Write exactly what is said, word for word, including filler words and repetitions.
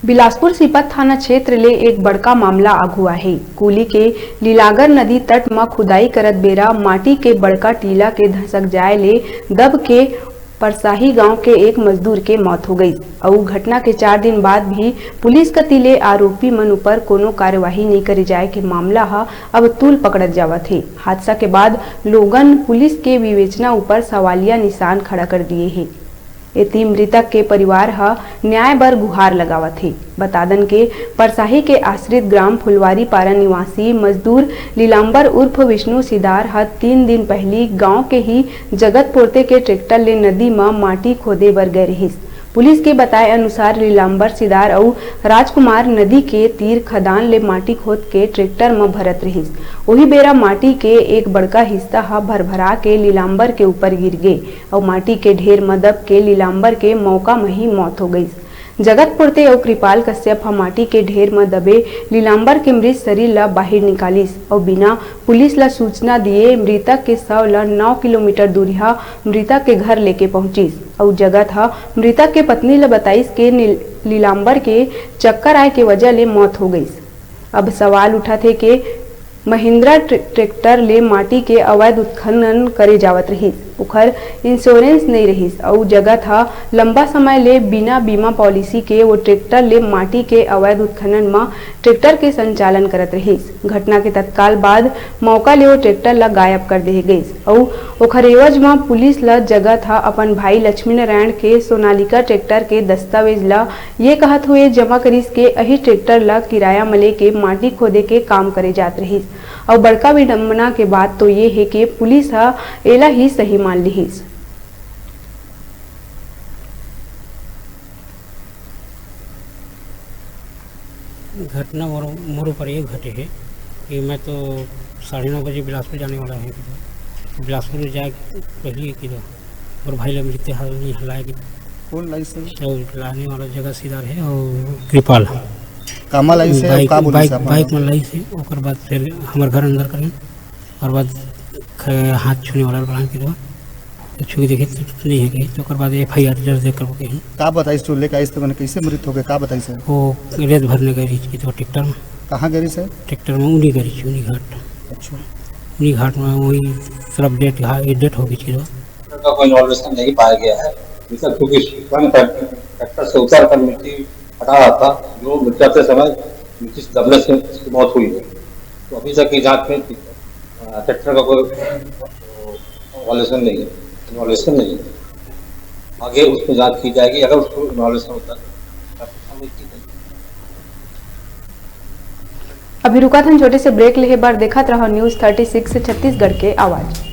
बिलासपुर सीपत थाना क्षेत्र ले एक बड़का मामला आघू आहे। कुली के लीलागर नदी तट म खुदाई करत बेरा माटी के बड़का टीला के धसक जाय ले दब के परसाही गांव के एक मजदूर के मौत हो गई। अउ घटना के चार दिन बाद भी पुलिस कति ले आरोपी मन ऊपर कोनो कार्यवाही नइ करे जाय के मामला ह अब तूल पकड़त जावत हे। हादसा के बाद लोगन पुलिस के विवेचना ऊपर सवालिया निशान खड़ा कर दिए हे। एती मृतक के परिवार ह न्याय बर गुहार लगावत हे। बता दन के परसाही के आश्रित ग्राम फुलवारी पारा निवासी मजदूर लीलाम्बर उर्फ विष्णु सिदार ह तीन दिन पहिली गांव के ही जगत पोरते के ट्रैक्टर ले नदी म माटी खोदे बर गए रिहिस। पुलिस के बताए अनुसार लीलाम्बर सिदार अउ राजकुमार नदी के तीर खदान ले माटी खोद के ट्रैक्टर म भरत रिहिस। ओही बेरा माटी के एक बड़का हिस्सा ह भरभरा के लीलाम्बर के ऊपर गिर गे। अउ माटी के ढेर म दब के लीलाम्बर के मौका म ही मौत हो गईस। जगत पुरते अउ कृपाल कश्यप ह माटी के ढेर म दबे लीलाम्बर के मृत शरीर ल बाहिर निकालिस अउ बिना पुलिस ल सूचना दिए मृतक के शव ल नौ किलोमीटर दूरिहा मृतक के घर लेके पहुंचिस अउ जगत ह मृतक के पत्नी ल बताइस के नील-, लीलाम्बर के चक्कर आए के वजह ले मौत हो गईस। अब सवाल उठत हे के महिंद्रा ट्र-, ट्रैक्टर ले माटी के अवैध उत्खनन करे जावत रहिस, ओखर इंश्योरेंस नइ रहिस अउ जगत ह लंबा समय ले बिना बीमा पॉलिसी के वो ट्रैक्टर ले माटी के अवैध उत्खनन म ट्रैक्टर के संचालन करत रहिस। घटना के तत्काल बाद मौका ले वो ट्रैक्टर ल गायब कर देहे गइस अउ ओखर एवज म पुलिस ल जगत ह अपन भाई लक्ष्मी नारायण के सोनालिका ट्रैक्टर के दस्तावेज ल ये कहत हुए जमा करिस के अही ट्रैक्टर ल किराया म लेके माटी खोदे के काम करे जात रहिस अउ बड़का विडंबना के बात तो ये हे के पुलिस ह एला ही सही मान लिहिस। घटना मोर, मोर ऊपर ये घटे हे कि मैं तो साढ़े नौ बजे बिलासपुर जाने वाला है। बिलासपुर में जाए पहले कि मोर भाई ला मृत हाल में हलाए कि कौन लाइस हे? तो लाने वाला जगत सिदार है और कृपाल। कामा लाइस हे? बाइक, का बोलिस बाइक, आप मन? बाइक में लाइस हे, ओकर बाद फिर हमर घर अंदर करें, ओकर बाद ख-, हाथ छूने वाला बना के दो, तो छू के देखे तो नहीं है कहीं, तो ओकर बाद एफ आई आर दर्ज करबो कहीं। का बताइस तू लेके आइस तो मैंने कैसे मृत हो गए, का बताइस हे? वो रेत भरने गए रही कि तो ट्रैक्टर में। कहाँ गए रही सर? ट्रैक्टर में उनी गए रही, उनी घाट। अच्छा। उनी घाट में वही तरफ डेट घा-, डेट हो गई थी तो। का कोई इन्वॉल्वेशन नहीं पाया गया है। मृतक चूंकि स्वयं ट्रैक्टर से उतर कर मिट्टी हटा रहा था, जो मिट्टी हटाते समय मिट्टी से दबने से उसकी मौत हुई है। तो अभी तक की जांच में, अ, ट्रैक्टर का कोई इन्वॉल्वेशन नहीं है, इन्वॉल्वेशन नहीं है। आगे उसमें जांच की जाएगी, अगर उसको इन्वॉल्वेशन होता है तो अभी रुकत हन छोटे से ब्रेक लेहे बर। देखत रहो न्यूज़ थर्टी सिक्स छत्तीसगढ़ के आवाज़।